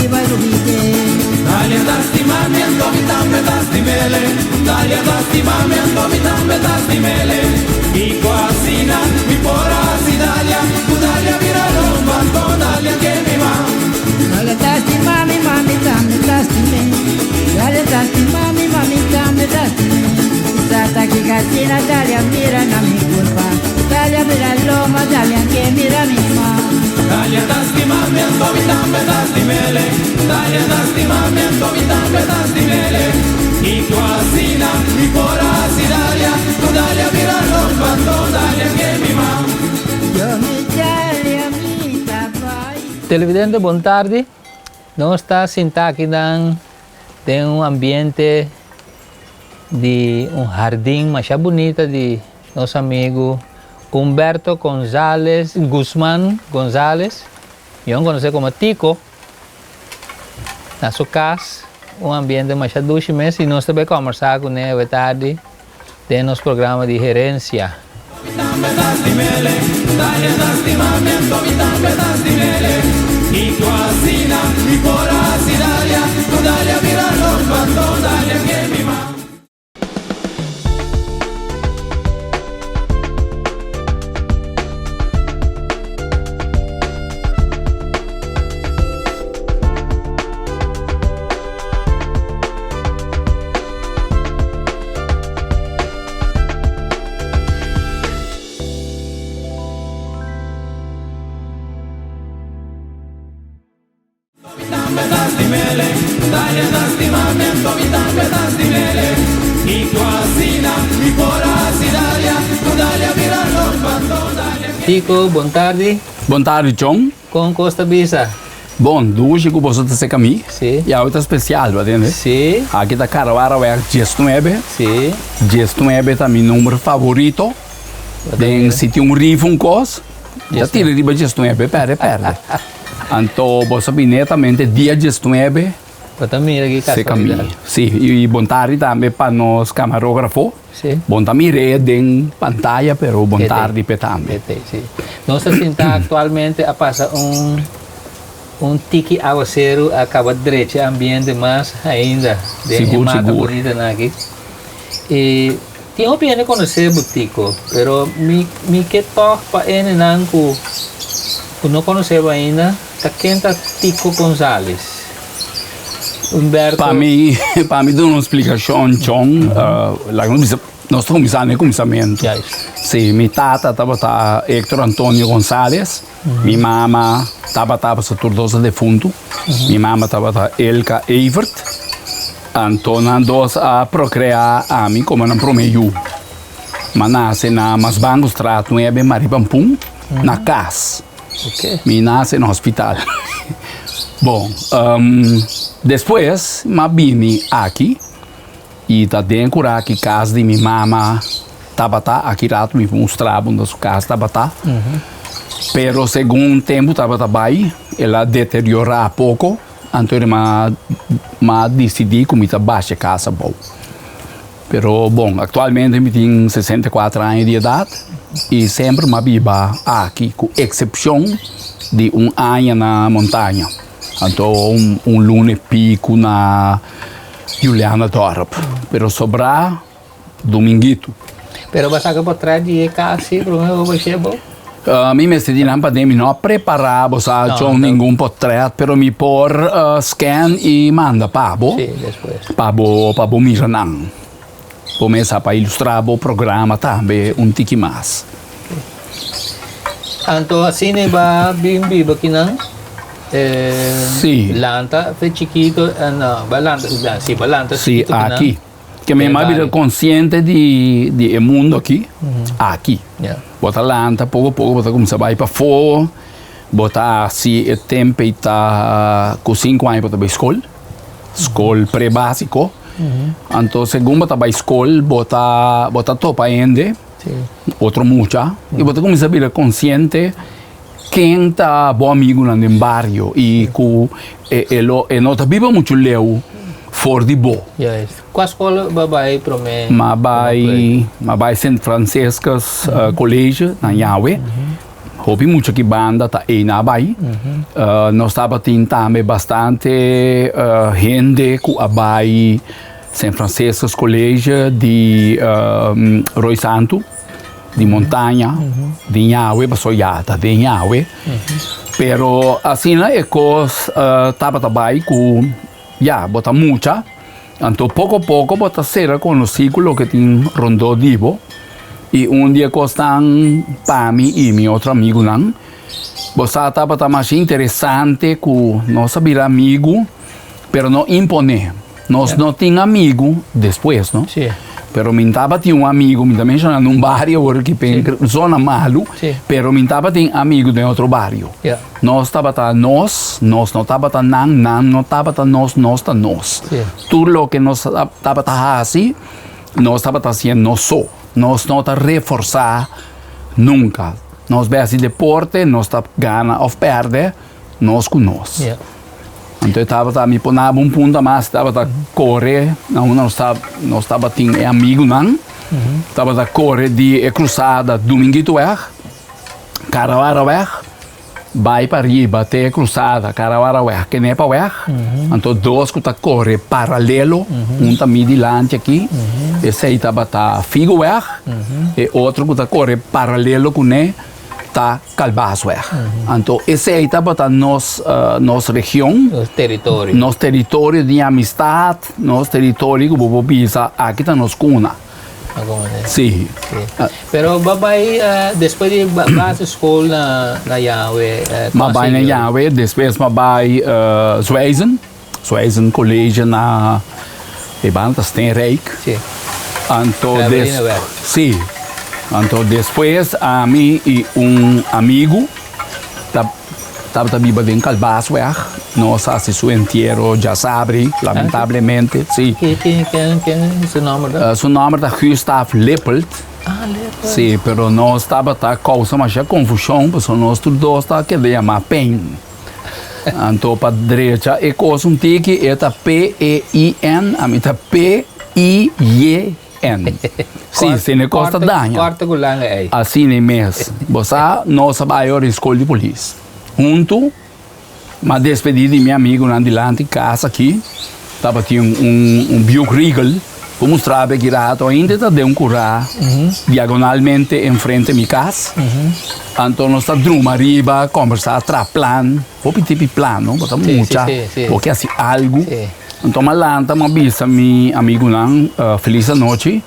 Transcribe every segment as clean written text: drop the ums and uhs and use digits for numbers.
biba lubid'é. Dalia ta stima mi anto mi tambe ta stim'ele Dalia ta stima mi anto mi tambe ta stim'ele Kiko asina mi por a hasi Dalia Ku Dalia bira lomba anto Dalia ke mi ma. Dalia ta stima mi ma mi tambe ta stim'é Dalia ta stima mi ma mi tambe ta stim'é Sa ta kiko asina Dalia mira na mi kurpa Dalia bira lomba Dalia ke mira mi ma. Dalia ta stima mi anto mi tambe ta stim'ele Dalia ta stima mi anto mi tambe ta stim'ele Kiko asina mi por a hasi Dalia Ku Dalia bira lomba anto Dalia ke mi ma. Yo mi Dalia mi ta bai. Televidente bon tardi, nos ta sinta akinan den un ambiente di un hardin masha bunita di nos amigu Humberto Gonzales Guzman Gonzales, yon konosé komo Tico, na su kas, un ambiente masha dushi mes i nos ta bai kòmbersá kuné awe tardi den nos programa di Herensia. Tico, bon tardi. Bon tardi, John. Kon kos ta bisa? Bon, dushi ku boso ta seka mi. Sí. I awe ta spesial, bo atende? Sí. Aki ta Karawaraweg diesnuebe. Sí. Diesnuebe ta mi number favorito. Den si tin un rifa un kos, ta tira riba diesnuebe, perde perde. Anto bo sabi netamente dia diesnuebe. Bo ta mira ki kasualidat. Sí, i bon tardi tambe pa nos kamarógrafo. Sí. Bon ta mir'é den pantaya pero bon tardi p'e tambe. P'e sí. Nos ta sinta aktualmente a pasa un un tiki awaseru a kaba drecha e ambiente mas ainda den e mata bunitanan aki. I tin hopi hende konosé bo Tico pero mi mi ke tòg pa hendenan ku ku no konosé bo ainda ta ken ta Tico Gonzales. Humberto. Pa mi, pa mi duna un splikashon chon, laga nos bisa, nos ta kuminsá na e kuminsamentu. Si, mi tata tabata Hector Antonio Gonzales, mi mama tabata, pasobra tur dos a defuntu, mi mama tabata Elka Evert, anto nan dos a prokreá ami komo nan promé yu. Mi a nase na Masbangostraat nuebe, Maripampun, na kas. Mi nase na hospital. Bon, despues m'a bini aki i ta den kura ki kas di mi mama tabata. Aki rato mi mustra bo unda su kas tabata. Pero segun tempu tabata bai el a deteriorá poko, anto m'a disidí ku mi ta basha e kas abou. Pero bon, actualmente mi tin 64 aña di edad y semper mi a biba aki cu excepcion di un aña na montaña. Anto un luna y pico na Julianadorp, pero sobra dominguito. Pero bo a saca potret di e cas si prome bo bash'e bo? Mi mester di nan paden mi no a prepara bo sa con ningun potret pero mi por scan y manda pa bo pa bo pa bo mira nan bo mesa pa ilustra bo programa tambe un tiki mas. Anto asina e ba bin biba kinan Si. Lanta fe chikito no ba lanta si ba lanta Si aki. Ke mi a bira konsiente di di e mundo aki, aki. Bo ta lanta poko poko bo ta kuminsá bai pafó, bo ta hasi e tempu ei ta ku sinku aña bo ta bai skol, skol pre-básiko. Anto segun bo ta bai skol bo ta bo ta topa hende, otro mucha, i bo ta kuminsá bira konsiente ken ta bo amigunan den bario i ku e lo e no ta biba muchu leu for di bo. Juist. Kua skol bo a bai promé? Mi a bai mi a bai Sint Franciscus College na Yahwe. Hopi mucha ki banda ta eina bai. Nos tabatin tambe bastante hende ku a bai Sint Franciscus College di Rooi Santu, di Montaña, di Ñawe, pasobra ya ta den Ñawe. Pero asina e kos tabata bai ku ya bo ta mucha, anto poko poko bo ta sera konosí ku loke tin rondó di bo. I un di e kosnan pa mi i mi otro amigunan, bo sa tabata masha interesante ku nos a bira amigu, pero no imponé. Nos no tin amigu despues, no? Sí. Pero mi tabatin un amigu, mi ta menshoná un bario awor aki pen zona malu, pero mi tabatin amigu den otro bario. Nos tabata nos, nos no tabata nan, nan no tabata nos, nos ta nos. Tur loke nos tabata hasi, Nos tabata haciendo nos so. Nos no ta reforsa nunca. Nos bay haci deporte, nos ta gana of perde, nos cu nos. Yeah. Anto e tabata, mi ponaba un punta mas, tabata core, na unda nos ta, nos tabatin e amigunan, tabata core di e cruzada Dominguitoweg, Carawaraweg, Bai pa riba te e krusada Karawaraweg Kenepaweg, anto dos ku ta kore paralelo, un ta mi dilanti aki, esei tabata Figoweg, e otro ku ta kore paralelo kuné ta Kalbasweg. Anto esei tabata nos nos region, Nos teritorio. nos teritorio di amistat, nos teritorio ku bo por bisa aki ta nos kuna. Sí. Pero bo bai despues di basisschool na na Yahweh. M'a bai na Yahweh, despues m'a bai Zwijzen, Zwijzen College na e banda ta Steenrijk. Sí. Anto des sí. Anto despues ami i un amigu ta Tabata biba den Kalbasweg. Nos a hasi su entiero djasabri, lamentablemente, si. Ken, ken, ken su nomber ta? Su nomber ta Gustav Lippelt. Ah, Lippelt. Si, pero nos tabata kousa masha konfushon, pasobra nos tur dos ta keda yama Pijn. Anto pa drecha e kos un tiki, e ta P-E-I-N, ami ta P-I-J. N. Sí, si ne kos ta daña. Korte ku langa ei. Asina mes. Bo sa, nos a bai ora di skol di polis. Huntu, m'a despedí di mi amigunan dilanti kas aki. Tabatin un un Buick Regal ku mustra be ki rato ainda ta den un kurá diagonalmente enfrente mi kas. Anto nos ta druma ariba, kombersá, traha plan. Hopi tipi plan, no? Bo ta mucha, bo ke hasi algu. Anto m'a lanta, m'a bisa mi amigunan, Felis anochi,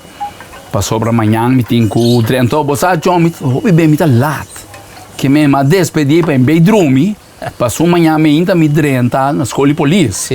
pasobra mañan mi tin ku dre. Anto bo sa, John, mi hopi be mi ta lat. Ke mi m'a despedí pa e bay drumi, paso mañan mi ainda mi drenta na skol di polis.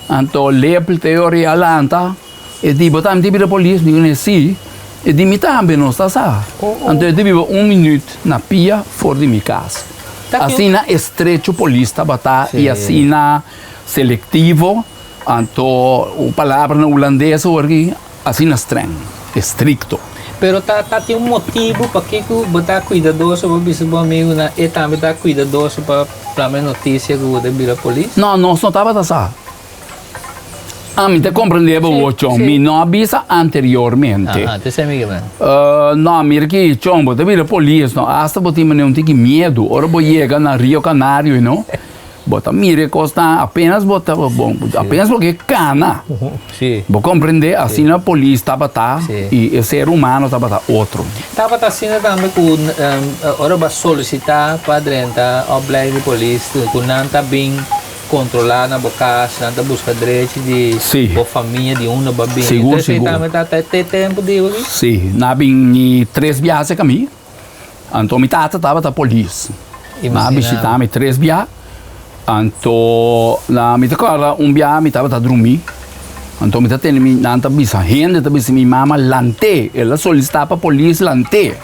Anto lepel te ora i a lanta, e di, Bo tambe ta bira polis? Mi di, Si. E di, Mi tambe no sta sa. Anto e ta biba un minüt na pia for di mi kas. Asina estrecho polis tabata i asina selectivo, anto un palabra na hulandes awor aki, asina streng, estricto. Pero ta ta tin un motibu pakiko bo ta kuidadoso pa bisa bo amigunan e tambe ta kuidadoso pa plama e notisia ku bo ta bira polis? No, nos no tabata sa. Ami ta comprende bo wo chon, mi no a bisa anteriormente. Aha, te semi kimen. No, mira ki chon, bo ta bira polis no, hasta bo tin manera un tiki miedu ora bo yega na Rio Canario no. Bo ta mira e kosnan apenas bo ta bon apenas bo ke kana. Sí. Bo komprendé asina polis tabata i e ser humano tabata otro. Tabata asina tambe ku ora bo a solisitá pa drenta opleiding di polis ku nan ta bin kontrolá na bo kas, nan ta buska drechi di bo famia di unda bo a bini. Sigur, Entonces sigur. tambe ta te tempu di bo aki? Sí, nan a bini tres biaha serka mi. Anto mi tata tabata polis. Nan a bishita mi tres bia. Anto na mi ta kòrda un bia mi tabata drumí. Anto mi ta tende mi nan ta bisa hende ta bisa mi mama lant'é. El a solisitá pa polis lant'é.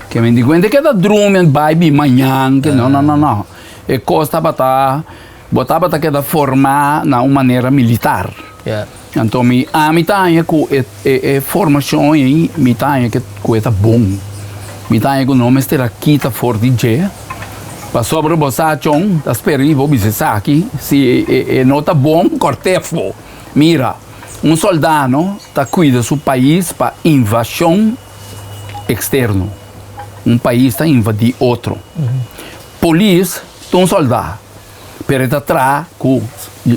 Ke mi di kuenta ke ta drumi bai bin mañan ke no no no no. E kos tabata bo tabata keda formá na un manera militar. Anto mi ami ta haña ku e e formashon ei mi ta haña ke ku e ta bon. Mi ta haña ku no mester a kita for di dje pasobra bo sa chon ta spera di bo bisa esaki si e no ta bon kòrt'é afó. Mira, un soldano ta kuida su pais pa invashon eksterno. Un pais ta invadí otro. Polis ta un soldá, pero e ta traha ku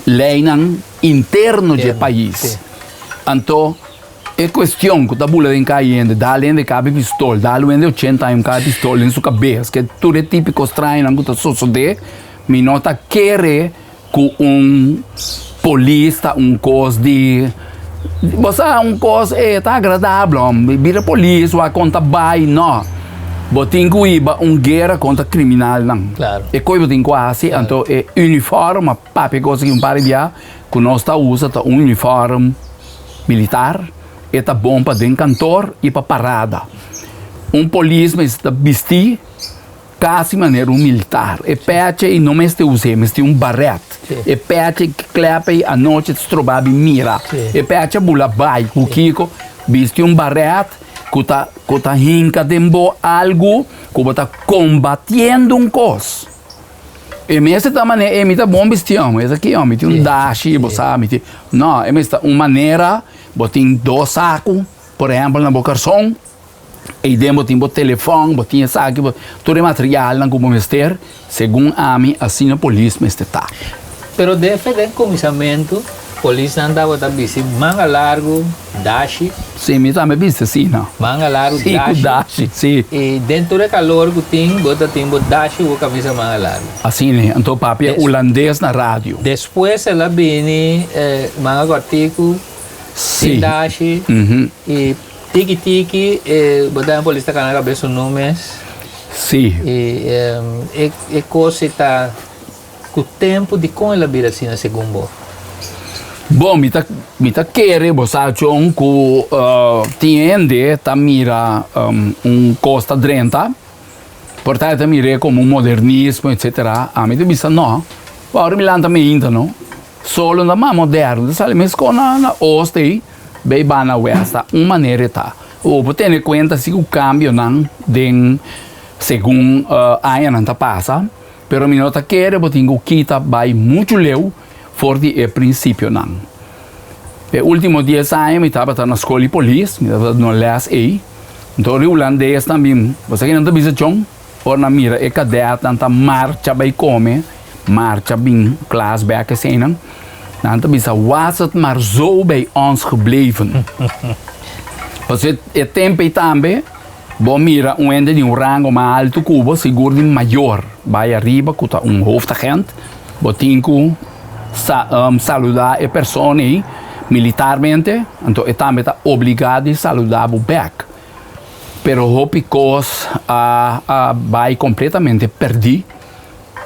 leinan interno dje pais. Anto e kuestion ku ta bula den kai hende, dal hende kabe pistol, dal un hende ochenta aña un kabe pistol den su kabes, ke tur e tipiko strañonan ku ta sosodé, mi no ta kere ku un polis ta un kos di, bo sa un kos e ta agradabel hom, bira polis wak kon ta bai, no. Bo tin ku hiba un guera kontra kriminalnan. E kos bo tin ku hasi, anto e uniform a papia kos aki un par di bia ku nos ta usa ta un uniform militar, e ta bon pa den kantor i pa parada. Un polis mester ta bisti Casi manera un militar. E peche ei no mester us'é, mester un baret. E peche klep ei anochi ta stroba bi mira. E peche a bula bai ku kiko? Bisti un baret ku ta ku ta hinka den bo algu ku bo ta kombatiendo un kos. E mester ta manera ei mi ta bon bisti ome, esaki ome mi tin un dashi bo sa mi tin, no e mester ta un manera bo tin dos saku por ehempel na bo karson. Ei den bo tin bo telefòn, bo tin esaki, bo tur e materialnan ku bo mester, segun ami asina polis mester ta. Pero defe den kuminsamentu polisnan tabata bisti manga largu, dashi. Si, mi tambe bisti asina. Manga largu, Si, ku dashi, si. I den tur e kalor ku tin, bo ta tin bo dashi ku bo kamisa manga largu. Asina, anto papia hulandes na radio. Despues el a bini manga kòrtiku, sin dashi, i. Tiki tiki e bo ta polis ta kana kabes su numes. Sí. I e e kos e ta ku tempu dikon el a bira asina segun bo? Bon mi ta mi ta kere bo sa chon ku tin hende ta mira un kos ta drenta por ta e ta mir'é komo un modernismo etsetera ami ta bisa no ora mi lanta mainta no Solo na mas moderno ta sali mesco na na oost ei bay ba na west ta un manera e ta. Bo por tene cuenta si cu cambionan den segun añanan ta pasa pero mi no ta kere bo tin cu kita bay mucho leu for di e principionan. E ultimo dies aña mi tabata na scol di polis mi tabata duna les ei enton ri hulandesnan bin bo sa kinan ta bisa chon? Ora nan mira e kadètnan ta marcha bai kome, marcha bin klas bèk eseinan, nan ta bisa, Was het maar zo bij ons gebleven. Pasobra e tempu ei tambe bo mira un hende di un rango mas altu ku bo, sigur di mayor bai ariba ku ta un hoofdagent, bo tin ku saludá e persona ei militarmente, anto e tambe ta obligá di saludá bo bèk. Pero hopi kos a a bai kompletamente pèrdí.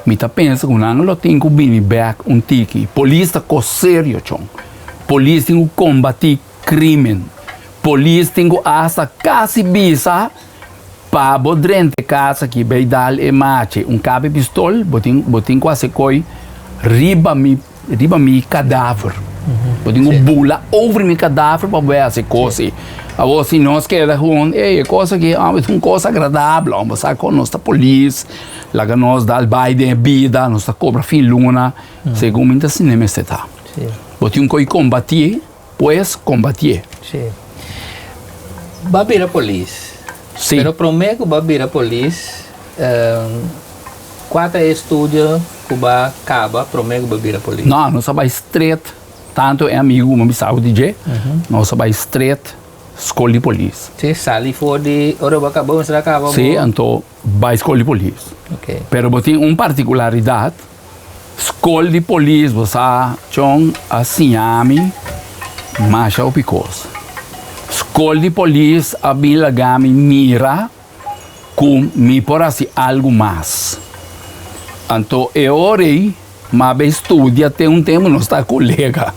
Mi ta pensa ku nan lo tin ku bini bèk un tiki. Polis ta kos serio chon. Polis tin ku kombatí krímen. Polis tin ku asta kasi bisa pa bo drenta e kas aki bai dal e machi un kabe pistol bo tin bo tin ku hasi koi riba mi Riba mi kadaver. Bo tin ku bula over mi kadaver pa bo hasi kos ei. Awor si nos keda gewoon, ey, e kos aki ta un kos agradabel, bo sa kon nos ta polis, laga nos dal bai den e bida, nos ta kobra fin luna, segun mi ta asina mester ta. Bo tin ku kombatí, pues kombatié. Sí. Bo a bira polis. Sí. Pero promé ku bo a bira polis, Kua ta e estudio ku bo a kaba promé ku bo bira polis? No, nos a bai stret, tantu e amigu ku mi bisa di dje, nos a bai stret skol di polis. Sí, sali for di ora bo a kaba, bo mester a kaba bo. Sí, anto bai skol di polis. Ok. Pero bo tin un partikularidat, skol di polis bo sa chon a siña mi masha hopi kos. Skol di polis a bin laga mi mira. Ku mi por hasi algu mas. Anto e ora ei m'a bay studia te un tempu nos ta kolega.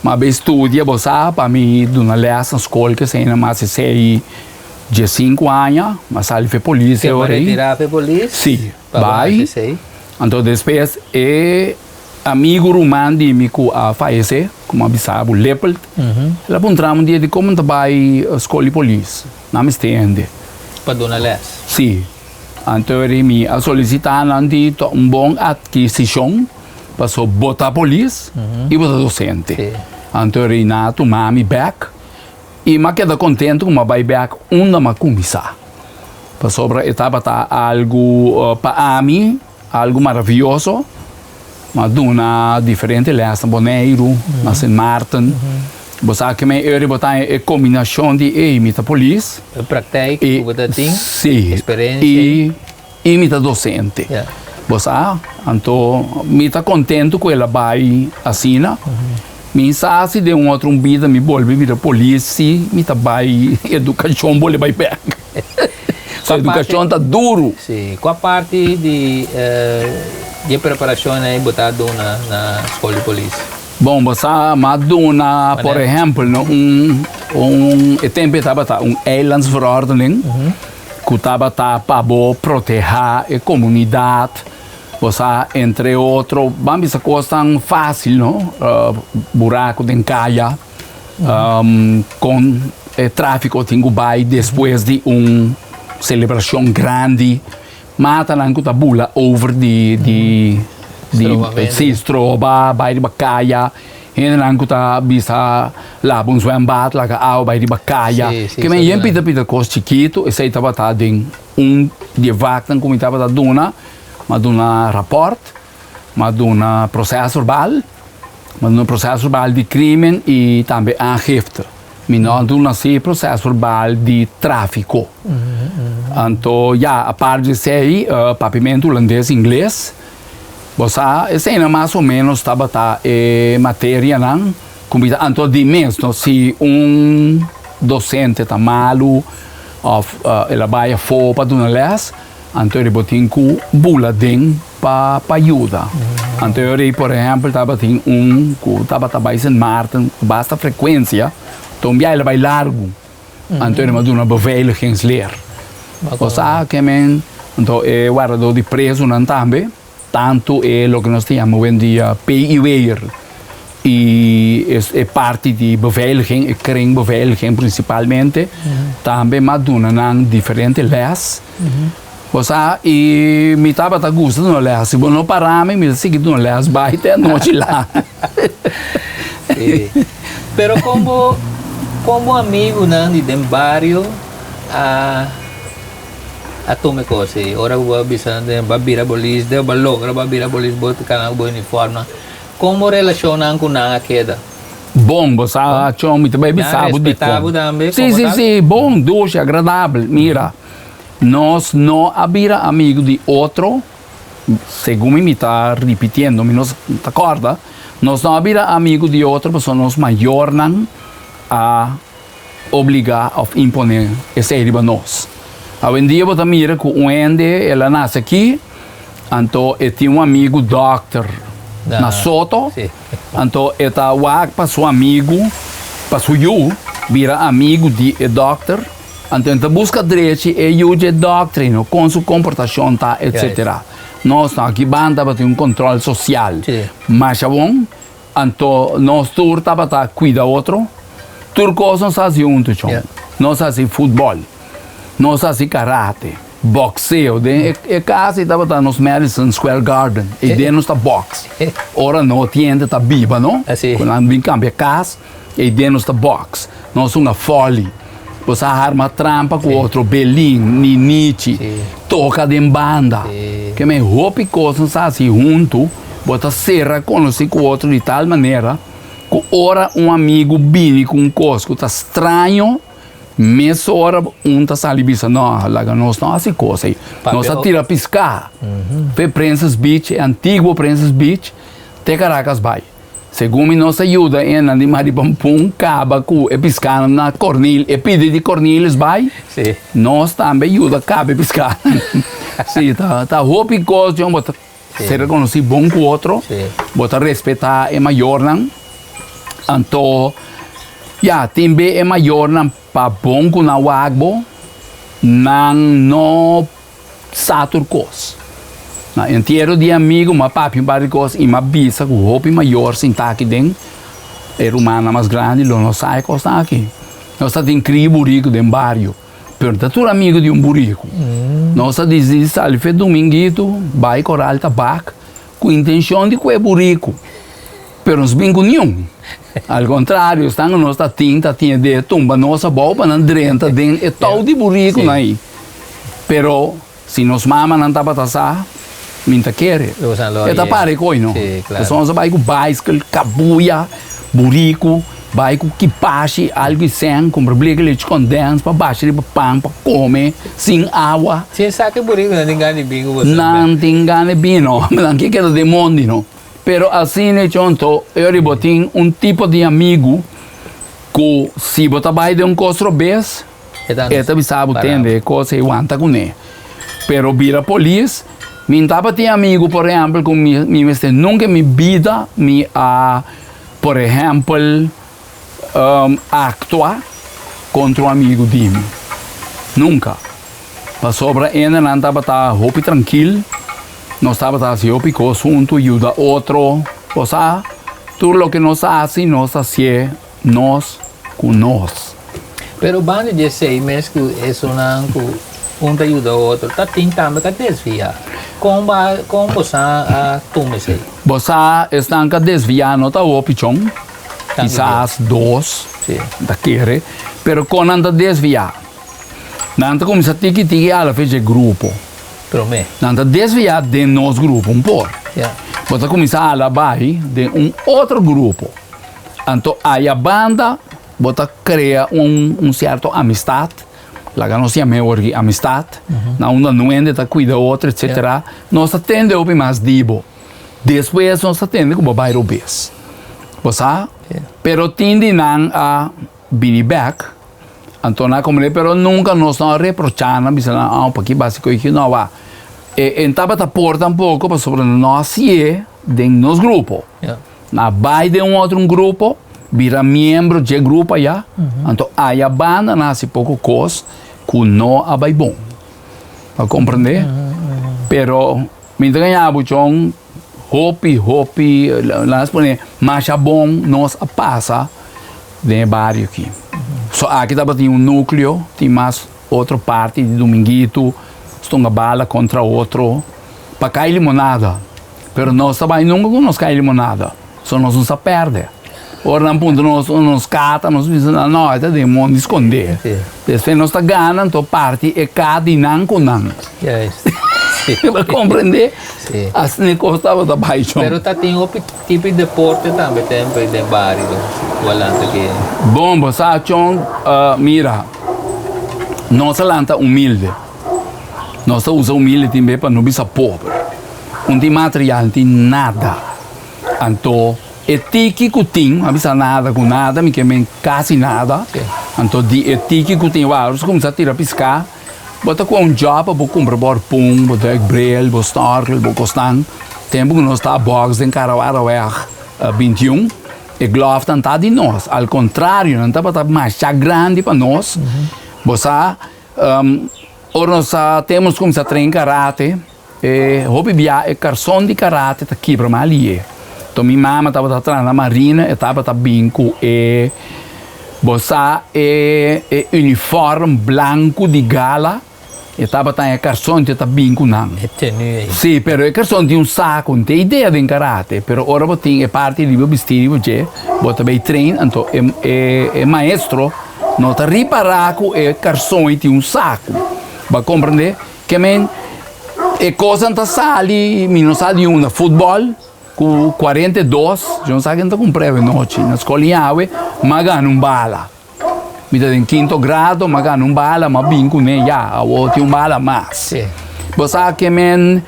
M'a bay studia bo sa pa mi duna lès na skol kesei nan mas esei diesinku aña m'a sali for e polis e ora ei. Ke bo retira for e polis? Si, bai. Anto despues e amigu ruman di mi ku a fayesé, ku m'a bisa bo Leopold, el a puntra mi un dia di komo mi ta bai skol di polis. Nan mester hende. Pa duna les. Sí. Anto eri mi a solicita nan di ta un bon adquisicion paso bo ta polis y bo ta docente. Sí. Anto eri nan a tuma mi bek y m'a keda contento cu m'a bay bek unda m'a cuminsa. Pasobra e tabata algu pa ami, algu maravioso. Mi a duna diferente les na Boneiru, na Sint Maarten. Bo sa ke men eri bo ta e kombinashon di ey mi ta polis. E praktijk ku bo ta tin, eksperensia. Si, i mi ta dosente. Bo sa, anto mi ta kontentu ku el a bai asina. Mi sa si den un otro un bida mi bolbe bira polis, si mi ta bai edukashon bolbe bai bek. So edukashon ta duru. Si, kua parti di e preparashon ei bo ta duna na skol di polis? Bon, bo sa m'a duna por ehèmpel no un un e tempu ei tabata un eilandsverordening ku tabata pa bo protehá e komunidat, bo sa entre otro ban bisa kosnan fásil no, buraku den kaya. Kon e tráfiko tin ku bai despues di un selebrashon grandi, matanan ku ta bula over di di di si stroba bai riba kaya, hendenan ku ta bisa laba un zwembad laga awa bai riba kaya, ke men yen pita pita kos chikitu esei tabata den un di e vaknan ku mi tabata duna, mi a duna rapòrt, mi a duna prosèsverbal. Mi a duna proces verbal di crimen y tambe aangifte. Mi no a duna si proces verbal di trafico. Anto ya, apart di esey, papiamento, hulandes, ingles. Bo sa, eseynan mas o menos tabata e materianan cu mi ta, anto di mes no, si un docente ta malu of el a bay afo pa duna les, anto bo tin cu bula den. Pa pa yuda. Anto e ora ei por ehèmpel tabatin un ku tabata bai Sint Maarten ku basta frekuensia, ta un biaha el a bai largu. Anto e a duna beveiligingsleer. Bo sa ke men, anto e wardadó di prezunan tambe, tantu e loke nos ta yama owendia PIW'er i e parti di beveiliging, e kring beveiliging prinsipalmente, tambe m'a duna nan diferente lès. Bo sa, i mi tabata gusta duna lès. Si bo no para mi, mi ta sigui duna lès bai te anochi laat. Sí. Pero kon bo, kon bo amigunan di den bario a a tuma e kos ei? Ora ku bo a bisa nan den bo a bira polis, den bo a logra bo a bira polis, bo ta kana ku bo uniformnan. Kon bo relashonnan ku nan a keda? Bon, bo sa, Chon, mi ta bai bisa bo dikon. Nan a respetá bo tambe Sí, komo sí, tal? sí, bon, dushi, agradabel. Mira. Nos no a bira amigu di otro, segun mi mi ta ripitiendo, mi no ta kòrda, nos no a bira amigu di otro pasobra nos mayornan a obligá òf imponé esei riba nos. Awendia bo ta mira ku un hende el a nase aki, anto e tin un amigu dòkter na Soto, anto e ta wak pa su amigu, pa su yu bira amigu di e dòkter. Anto e ta buska drechi e yu dje doctrina, kon su komportashon ta, etsetera. Nos no aki ban tabatin un kontrol sosial masha bon, anto nos tur tabata kuida otro, tur kos nos hasi huntu chon. Nos hasi futbòl, nos hasi karate, bòkseo, den e kas ei tabata nos Madison Square Garden, ei den nos ta bòks. Ora no tin hende ta biba no, ku nan bin kambia kas. Ei den nos ta box, nos hunga folly, bo sa harma trampa ku otro, belin, ninichi, toka den banda. Ke men hopi kos nos ta hasi huntu, bo ta sera konosí ku otro di tal manera ku ora un amigu bini ku un kos ku ta straño, mesora un ta sali bisa, no, laga nos no hasi kos ei. Nos ta tira piská. Fe Princess Beach, e antiguo Princess Beach, te Caracas Bay. Segun mi nos a yuda e nan di Maripampun kaba ku e piskanan na Cornel, e pidi di Cornelis bai, nos tambe yuda kaba e piskanan. Si, ta ta hopi kos djon bo ta ser rekonosí bon ku otro, bo ta respetá e mayornan, anto ya tin be e mayornan pa bon ku nan wak bo, nan no. Sa tur kos. Na entiero di amigu m'a papia un par di kos i m'a bisa ku hopi mayor sintá aki den e rumannan mas grandi lo no sa e kosnan aki. Nos ta tin kria buriku den bario, pero no ta tur amigu di un buriku. Nos ta disidí sali fe duminguitu bai Koral Tabak ku intenshon di kue buriku, pero nos bin ku niun. Al kontrario, esnan ku nos ta tin ta tin e de tumba nos abou pa nan drenta den e tou di burikunan ei. Pero si nos mamanan tabata sa, mi ta kere. E ta pare koe no. Pasobra nos a bai ku baiskel, kabuya, buriku, bai ku kipashi, algu i sèn, kumpra bleke lechi kondens pa basha riba pan pa kome sin awa. Si esaki buriku nan tin gana di bin ku boso. Nan tin gana di bin no, nan ke keda den mondi no. Pero asina e chonto, e ora bo tin un tipo di amigu ku si bo ta bai den un kos robes, E ta bisa bo tende e kos ei wanta kuné. Pero bira polis, mi no tabatin amigu por ehèmpel ku mi mi mester nunka en mi bida mi a por ehèmpel aktua kontra un amigu di mi. Nunka. Pasobra hendenan tabata hopi trankil, nos tabata hasi hopi kos huntu, yuda otro, osea tur loke nos a hasi nos a hasié nos ku nos. Pero banda di esei mes ku esunnan ku un ta yuda otro ta tin tambe ka desviá. Kon ba kon bo sa a tuma esei? Bo sa esnan ka desviá no ta hopi chon, kisas dos ta kere, pero kon nan ta desviá? Nan ta kuminsá tiki tiki ala fecha e grupo. Promé. Nan ta desviá den nos grupo un por. Bo ta kuminsá ala bai den un otro grupo. Anto aya banda bo ta crea un un cierto amistad, laga nos yam'e awor aki amistad, na unda un hende ta cuida otro etcetera, nos ta tende hopi mas di bo. Despues nos ta tende cu bo bay robes. Bo sa? Pero tin di nan a bini bek, anto nan a comprende, pero nunca nos no a reprocha nan, bisa nan, oh paki basico y no a. E tabata por tampoco pasobra nan no a haci'e den nos grupo. Na bai den un otro un grupo, bira miembro dje grupo aya, anto aya banda nan hasi poko kos ku no a bai bon. Bo a komprendé? Pero mi ta gaña bo chon, hopi hopi, laga nos pone masha bon nos a pasa den e bario aki. So aki tabatin un nukleo, tin mas otro parti di Dominguito, stonga bala kontra otro pa kai limonada. Pero nos ta bai nunca cu nos cay limonada, so nos no sa perde. Ora nan puntra nos unda nos cata, nos bisa nan, no, e ta den mondi sconde. Despues nos ta gana, anto parti e ca di nan cu nan. Bo comprende? Asina e cos tabata bai chon. Pero ta tin hopi tipo di deporte tambe tempo den bario cu a lanta ki. Bon, bo sa chon, mira, nos a lanta humilde. Nos ta usa humilde tin be pa no bisa pober. Un tin material, no tin nada. Anto e tiki ku tin, a bisa nada ku nada, mi ke men kasi nada. Anto di e tiki ku tin, wou, nos kuminsá tira piská. Bo ta kue un job pa bo kumpra bo harpun, bo duikbril, bo snorkel, bo kosnan. Tempu ku nos ta box den Karawaraweg 21, e glòfnan ta di nos. Al kontrario, nan tabata masha grandi pa nos. Bo sa, ora nos a tempu nos kuminsá train karate. E hopi bia e karson di karate ta kibra mal lié. Enton mi mama tabata traha na marina, e tabata bin ku e bo sa e e uniform blanku di gala, e tabata e karson te ta bin ku nan. E tenue ei. Si, pero e karson tin un saku, no tin idea den karate, pero ora bo tin e parti riba bisti riba dje, bo ta bay train, anto e e e maestro no ta ripará ku e karson ei tin un saku. Bo a komprendé? Ke men e kosnan ta sali, mi no sa di unda, futbòl ku 42, yo no sa ken ta kumpra awe nochi, na skol i awe, m'a gana un bala. Mi ta den kinto grado, m'a gana un bala, m'a bin kuné ya, awor tin un bala mas. Bo sa ke men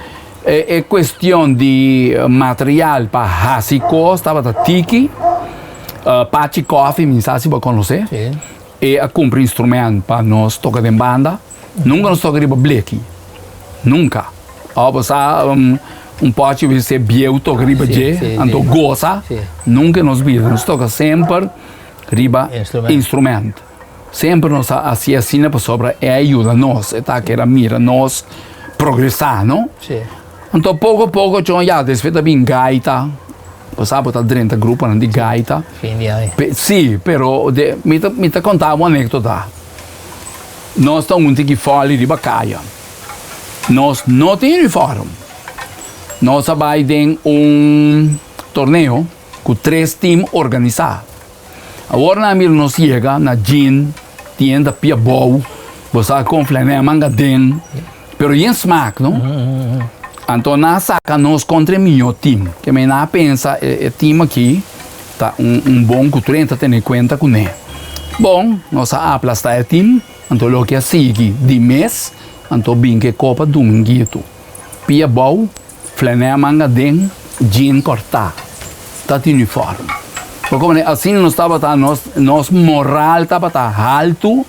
e e kuestion di material pa hasi kos tabata tiki, Pachi Kòfi, mi sa si bo a konosé, e a kumpra instrument pa nos toka den banda. Nunka nos toka riba bleki. Nunka. Ò bo sa un pòchi wis e bieu toka riba dje, anto gosa. Nunka nos bira. Nos toka semper riba instrument. Semper nos a hasi asina pasobra e a yuda nos. E ta kere mira nos progresá, no? Anto poko poko chon ya despues ta bin gaita. Bo sa bo ta drenta gruponan di gaita. Sí, pero mi ta konta bo un anekdota. Nos ta un tiki fòli riba kaya. Nos no tin uniform. Nos a bai den un torneo ku tres tim organisá. Awor nan a mira nos yega na jean, tienda pia bou. Bo sa kon flanel manga den, pero yen smaak, no? Anto nan a saka nos kontra e mihó tim. Ke men nan a pensa e tim aki ta un un bon ku tur hende ta tene kuenta kuné. Bon, nos a aplastá e tim, anto loke a sigui di mes, anto bin ku e kopa Dominguito. Pia bou, flanel manga den, jean kòrtá. Ta tin uniform. Bo komprende? Asina nos tabata, nos nos moral tabata haltu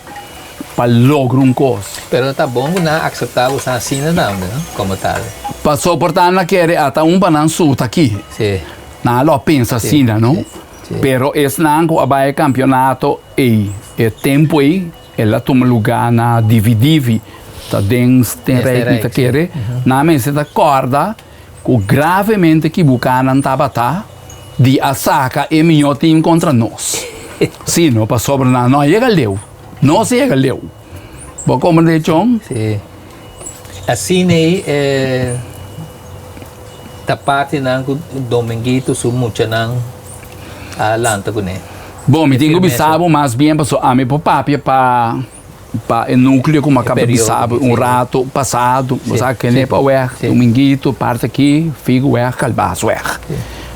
pa logra un kos. Pero ta bon ku nan a akseptá boso asina tambe, no? Komo tal. Pa soportá nan kere ata un pa nan suta aki. Sí. Nan a lo pensa asina, no? Sí, sí. Pero esnan ku a bai e kampionato ei, e tempu ei, El a tuma lugá na Divi Divi, ta den Steenrijk mi ta kere. Nan mester ta kòrda ku gravemente kibuká nan tabata di a saka e mihó tim kontra nos. Sí, no pasobra nan no a yega leu. Nos a yega leu. Bo a komprendé, Chon? Sí. Asina ei e ta partinan ku Dominguito su muchanan a lanta kuné. Bon, mi tin ku bisa bo mas bien paso ami por papia pa pa e nukleo ku mi a kaba bisa bo un rato pasado. Bo sa Kenepa weg, Dominguito, parti aki, Figo weg, Kalbas weg.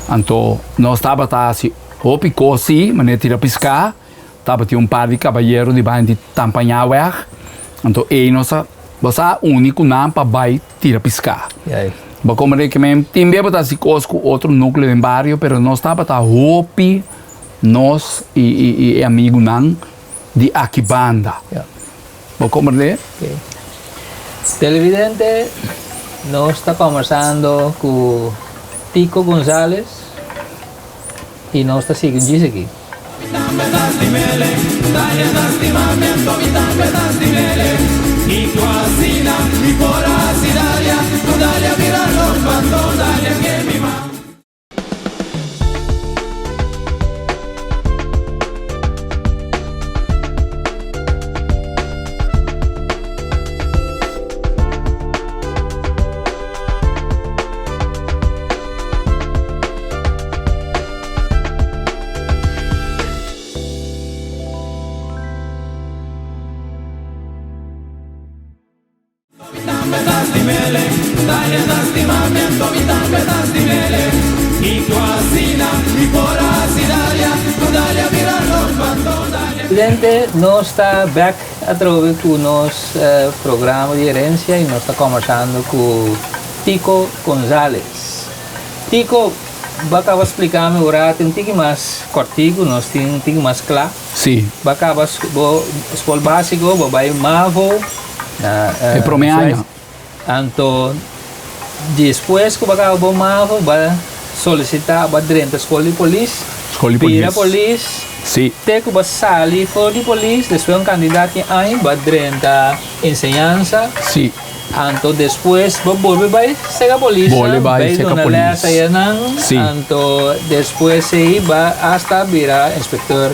Anto nos tabata hasi hopi kos si, manera tira piská, tabatin un par di kabayero di bai di Tampañá weg. Anto ei nos a, bo sa uni ku nan pa bai tira piská. Bo komprende ke men tin bia bo ta hasi kos ku otro nukleo den bario, pero nos tabata hopi Nos i e amigunan di aki banda. Bo komprendé? Televidente, nos ta kombersando ku Tico Gonzales i nos ta sigui un djis aki. Presidente, nos ta bek atrobe ku nos programa di herensia i nos ta kombersando ku Tico Gonzales. Tico, bo a kaba splika mi ora tin un tiki mas kòrtiku, nos tin un tiki mas kla. Sí. Bo a kaba bo skol básiko, bo bai mavo. Na E prome aña. Anto despues ku bo a kaba bo mavo, bo a solisitá, bo a drenta skol di polis. Skol di polis. Bira polis. Sí. Te ku bo a sali for di polis, despues un kandidat di aña, bo a drenta enseñansa. Sí. Anto despues bo bolbe bai seka polis. Bolbe bai seka duna polis. les ayanan. Sí. Anto despues ei bo a hasta bira inspektor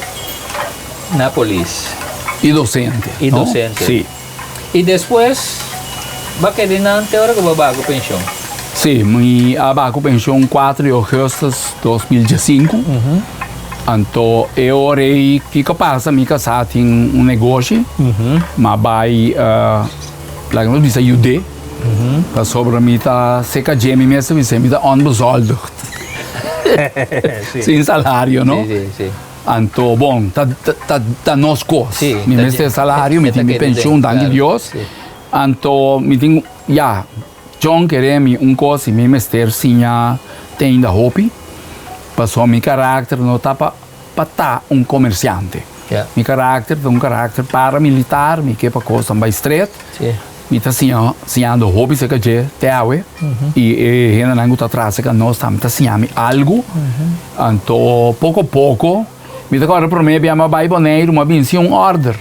na polis. I docente. I docente. Sí. I despues bo a keda einan te ora ku bo a baha ku penshon? Sí, mi a baha ku penshon kuater di ougùstus 2015. Anto e ora ei kiko pasa mi kasá tin un negoshi, m'a bai laga nos bisa yud'é, pasobra mi ta seka dje mi mes ta bisa mi ta onbezoldigd, sin salario no. Anto bon, ta ta ta nos kos. Mi mester salario, mi tin mi penshun, danki Dios. Anto mi tin, ya, John kere mi un kos i mi mester siña teinda hopi, pasobra mi karakter no ta pa pa ta un komersiante. Mi karakter ta un karakter paramilitar, mi ke pa kosnan bai stret. Mi ta siña siñando hopi cerca dje te awe y e hendenan cu ta tras cerca nos tambe ta siña mi algo. Anto poco poco mi ta corda prome bia mi a bay Boneiru mi a bin sin un order.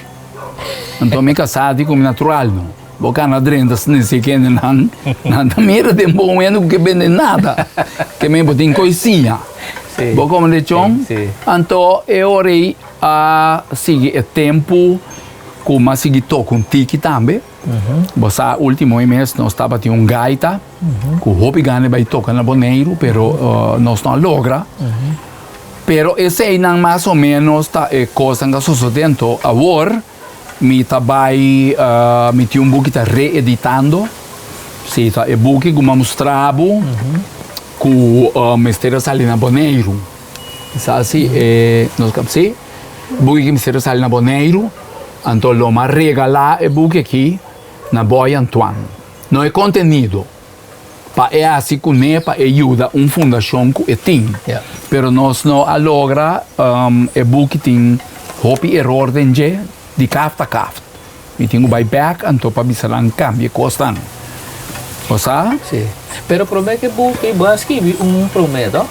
Anto mi casa di cu mi natural no. Bo cana drenta si kendenan nan ta mira den bo momento cu ke bende nada. Ke men bo tin coy siña. Bo comprende chon? Anto e ora ey a sigui e tempo. Ku m'a sigui toka un tiki tambe. Bo sa ultimo e mes nos tabatin un gaita ku hopi gana bai toka na Boneiru pero nos no a logra. Pero eseinan mas o menos ta e kosnan ku a sosode. Anto awor Mi ta bai mi tin un buki ta reeditando. Si ta e buki ku mi a mustra bo ku mester a sali na Boneiru. Sa si e nos kap si buki ku mester a sali na Boneiru anto lo mi a regalá e buki aki na Boy Antoine. No e kontenido. Pa e hasi kuné pa e yuda un fundashon ku e tin. Pero nos no a logra, e buki tin hopi eror den dje, di kaft a kaft. Mi tin ku bai bèk anto pa bisa nan kambia e kosnan. Bo sa? Sí. Pero promé ku e buki, bo a skibi un promé, to?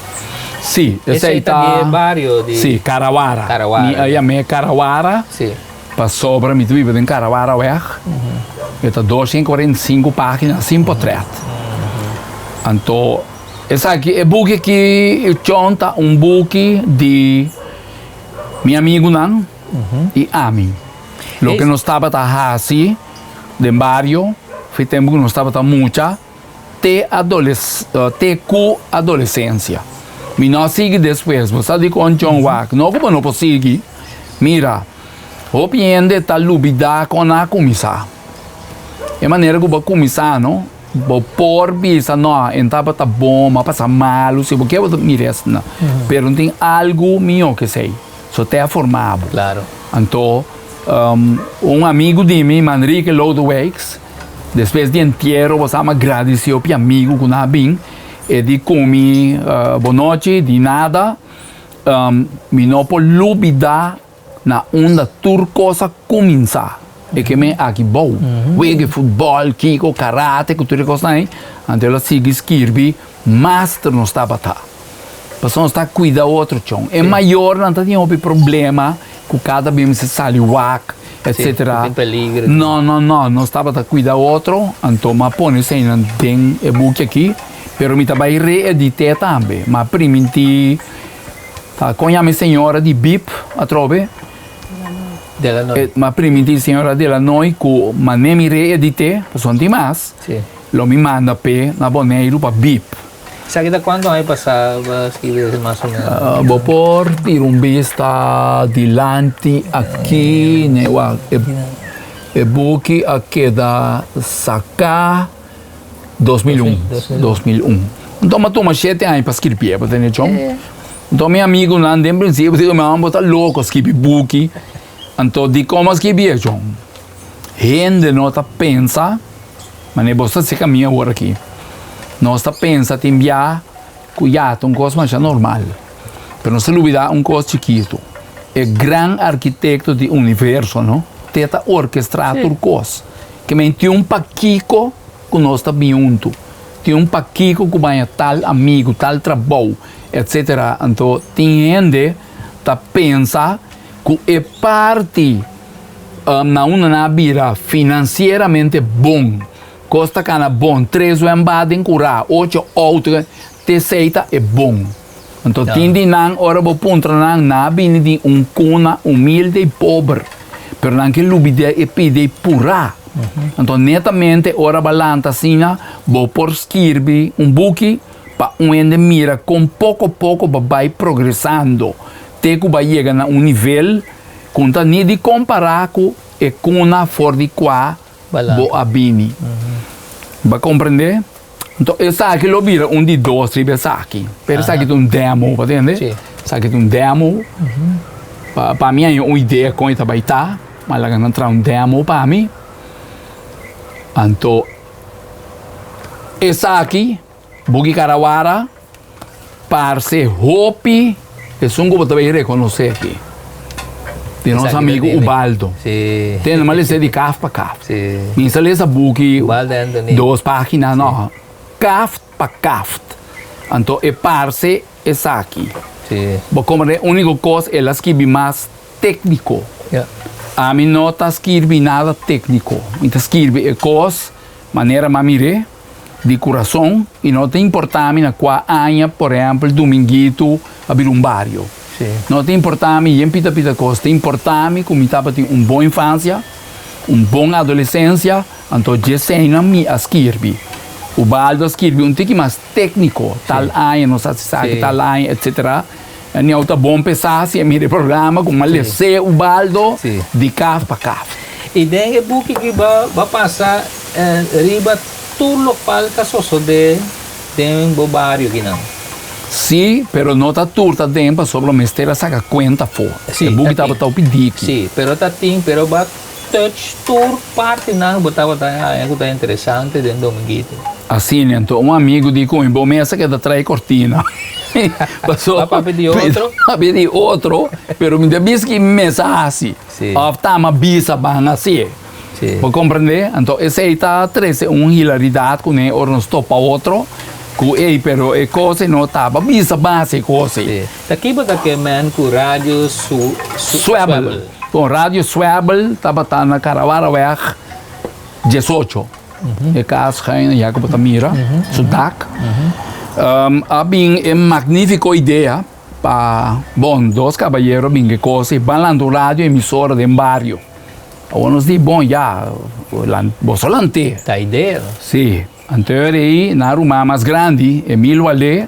Sí, esei ta. Esei ta di e bario di. Sí, Karawara. Karawara. Mi a yam'é Karawara. Sí. Pasobra mi ta biba den Karawaraweg, e ta 245 página sin potret. Anto esaki e buki aki John ta un buki di mi amigunan i ami. Loke nos tabata hasi den bario fi tempu ku nos tabata mucha te te ku adolesensia. Mi no a sigui despues. Bo sa dikon John wak? No ku bo no por sigui. Mira, hopi hende ta lubidá kon nan a kuminsá. E manera ku bo a kuminsá no, bo por bisa no, e tabata bon, mi a pasa malu, si bo ke bo ta mira esnan. Pero no tin algu mihó ku esei. So te a forma bo. Anto, un amigu di mi, Manrique Lodewijks, despues di entiero bo sa mi a gradisí hopi amigu ku nan a bin. E di ku mi bonochi, di nada. Mi no por lubida na unda tur cos a cuminsa. E ke men aki bou. Wega futbol, kiko, karate ku tur e cosnan ei. Anto el a sigui skirbi master nos tabata. Pasobra nos ta cuida otro chon. E mayornan ta tin hopi problema ku kada bes mester sali wak, etcetera. No, no, no. Nos tabata cuida otro. Anto mi a pone eseinan den e buki aki. Pero mi ta bai reedit'é tambe. M'a primintí ta kon yama e señora di bip atrobe? Delanoy. M'a primintí señora Delanoy ku manera mi reedit'é, pasobra no tin mas, lo mi manda p'e na Boneiru pa bip. Esaki ta kuantu aña pasá bo a skibi esei mas o ménos? Bo por tira un bista dilanti aki, ne wak e buki a keda saká. 2001, 2001. Nton mi a tuma shete aña pa skirbié, bo tende chon? Nton mi amigunan den prinsipio di mi bo ta loko skibi buki. Anto dikon mi a skibié chon? Hende no ta pensa, manera bo sta seka mi awor aki, nos ta pensa tin bia ku ya ta un kos masha normal, pero nos ta lubida un kos chikitu, e gran arkitekto di universo no, te ta orkestrá tur kos. Ke men tin un pakiko ku nos ta bin huntu, tin un pakiko ku baña tal amigu, tal trabou, etsetera. Anto tin hende ta pensa ku e parti na unda nan a bira finansieramente bon, kos ta kana bon, tres wènba den kurá, ocho outo, te esei ta e bon. Anto tin di nan ora bo puntra nan, nan a bini di un kuna humilde i pober, pero nan ke lubidá e pidi purá. Anto netamente ora bo a lanta asina, bo por skirbi un buki pa un hende mira kon poko poko bo bai progresando te ku bo a yega na un nivel ku no ta ni di kompará ku e kuna for di kua bo a bini. Bo a komprendé? Enton esaki lo bira un di dos riba esaki. Pero esaki ta un demo, bo tende? Sí. Esaki ta un demo. Pa, pa mi haña un idea kon e ta bai ta, mi a laga nan traha un demo pa mi. Anto esaki, Buki Karawara, Parse hopi esun ku bo ta bay rekonosé aki. Di nos amigu Ubaldo. Tende mi a lesa di kaf pa kaf. Mi sa lesa buki dos pagina no. Kaf pa kaf. Anto e parse esaki. Bo komprende uniko kos el a skibi mas tekniko. Ami no ta skirbi nada tekniko. Mi ta skirbi e kos manera mi a mir'é. Di kurason i no ta importá mi na kua aña, por ehèmpel, Dominguito a bira un bario. No ta importá mi yen pita pita kos, ta importá mi ku mi tabatin un bon infansia, un bon adolesensia, anto djeseinan mi a skirbi. Ubaldo a skirbi un tiki mas tékniko, tal aña nos a hasi esaki, tal aña, etsetera. E niou ta bon p'e sa si e mira e programa ku mi a les'é Ubaldo di kaf pa kaf. I den e buki ki bo a pasa riba tur lokual ta sosodé den bo bario kinan. Sí, pero no ta tur ta den pasobra mester a saka kuenta afó. Sí, E buki ta tin. tabata hopi diki. Sí, pero ta tin, pero bo a touch tur partinan bo tabata haña ku ta interesante den Dominguito. Asina, anto un amigu di ku mi, bo mes a keda trae kortina. Paso, Bo a papia di otro? Papia di otro, pero mi ta bisa ki mi mes a hasi. Sí. Òf ta mi a bisa ban hasié. Sí. Bo komprendé? Anto esei ta trese un hilaridat kuné ora nos topa otro ku ei, pero e kos ei no taba bisa base e kos ei. Sí. Ta ki bo ta ke men ku radio su, su, Swebel. Bon, radio Swebel tabata na Karawaraweg 18. E kas schuin ya ku bo ta mira, su dak. A bin e magnifiko idea. Pa bon, dos kabayero bin ke kos i ban lanta un radio emisora den bario. Awor nos di, bon ya, boso lant'é. Ta idea no? Sí. Anto ei nan ruman mas grandi, Emil Wallé,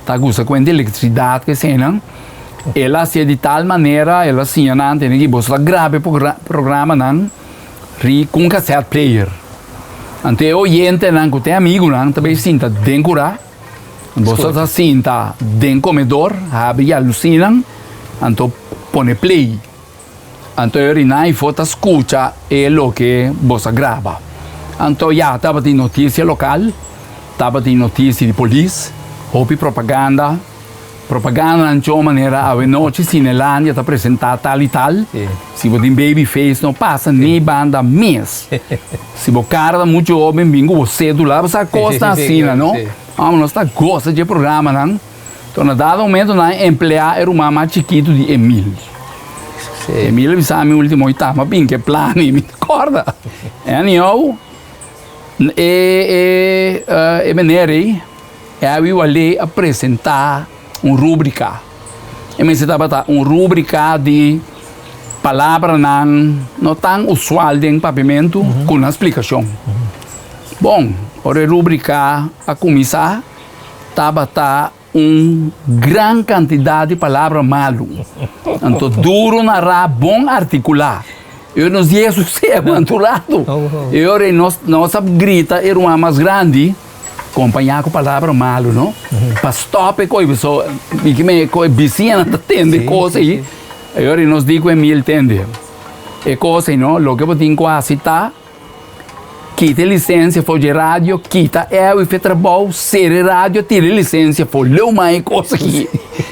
ta gusta kuenta elektrisidat ku eseinan. El a hasié di tal manera, el a siña nan tene ki boso ta graba e programanan ri ku un cassette player. Anto e oyentenan ku ta e amigunan ta bay sinta den kurá. Boso ta sinta den comedor, habri yalusinan, anto pone play. Anto e rinai for ta scucha e loke boso a graba. Anto ya tabatin noticia local, tabatin noticia di polis, hopi propaganda. Propagandanan tjo manera awenochi Cinelandia ta presenta tal y tal. Si bo tin baby face no pasa ni banda mes. Si bo cara ta mucho hoben bin cu bo cedula bo sa cosnan asina no. Amo nos ta goza dje programanan. Enton na dado momento nan a emplea e ruman mas chikito di Emil. Emil a bisa mi ultimo y tama bin ke plan y mi ta corda. Anyhow e e meneer ey. Awi Wallé a presentá un rúbrika. E mester tabata un rúbrika di palabranan no tan usual den papiamentu ku nan splikashon. Bon, ora e rúbrika a kuminsá tabata un gran kantidat di palabra malu. Anto duru nará bon artikulá. E ora nos di Hesus seba anto ratu. E ora nos a grita e ruman mas grandi. Kompañá ku palabra malu, no? Pa stòp e koi, paso mi ke men e koi bisiñanan ta tende e kos ei. E ora nos di ku Emil tende e kos ei, no? Loke bo tin ku hasi ta kita e lisensia for dje radio, kita ewi for e trabou, sera e radio, tira e lisensia for leu mas e kos aki.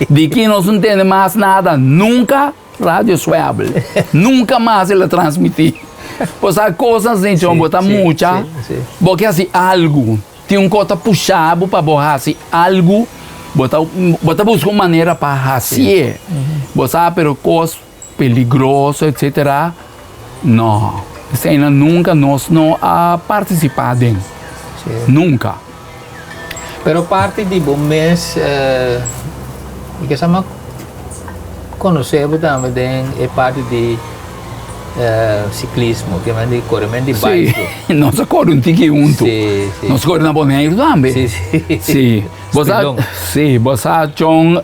Di ki nos no tende mas nada nunka. Radio Swebel. Nunka mas el a transmití. Bo sa kosnan asina chon, bo ta mucha, bo ke hasi algu. Tin un kos ta pusha bo pa bo hasi algu, bo ta bo ta buska un manera pa hasié. Bo sa pero kos peligroso etsetera, no. Eseinan nunka nos no a partisipá den. Nunka. Pero parti di bo mes mi ke sa ma konosé bo tambe den e parti di siklismo, ke men di koremen di baiku. Sí, nos a kore un tiki huntu. Sí, sí. Nos kore na Boneiru tambe. Sí, sí. Sí. Bo sa, Spidon. sí, bo sa chon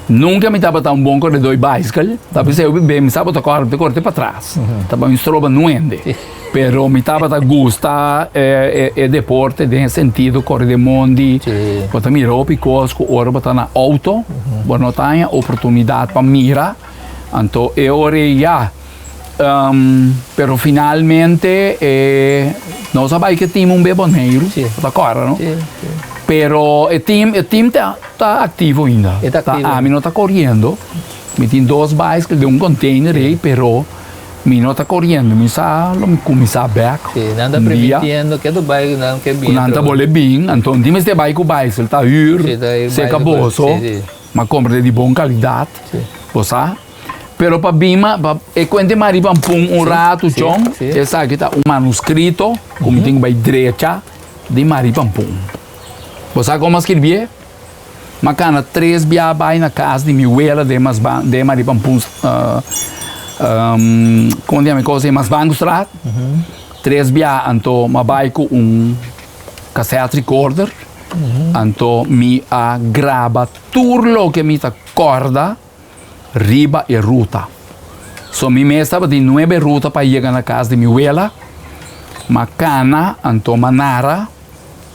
nunka mi tabata un bon koredó di baiskel, ta p'esei hopi be mi sa bo ta kore, mi ta kore te patras. Ta pa mi stroba nuende. Pero mi tabata gusta e deporte den e sentido kore den mondi, bo ta mira hopi kos ku ora bo ta na outo bo no ta haña oportunidat pa mira, anto e ora ei ya. Pero finalmente e nos a bai ku e tim un be Boneiru, bo ta kòrda no? Pero e tim e tim ta aktivo ainda, ami no ta koriendo, mi tin dos baisikels den un container ei pero. Mi no ta koriendo, mi sa lo mi kuminsá bèk Sí, nan ta un dia. permitiendo ke ta bai ku nan ke Ku bin nan ta atrobe. bole bin, anto di mester bai ku baisel, ta hür, Sí, ta hür seka baisel, boso, sí, sí. m'a kompra di bon kalidat, Sí. bo sa. Pero pa bin ma, pa e kuente ma riba pun un Sí, ratu sí, chon, sí. esaki ta un manuskrito ku mi tin ku bai drecha di Maripampun. Bo sa kon m'a skirbié? M'a kana tres bia bai na kas di mi wela den mas ban den Maripampun kon di yama e kos ei Masbangustraat. Tres bia anto m'a bai ku un cassette recorder anto mi a graba tur loke mi ta kòrda riba e ruta. So mi mes tabatin nuebe ruta pa yega na kas di mi wela. M'a kana, anto m'a nara,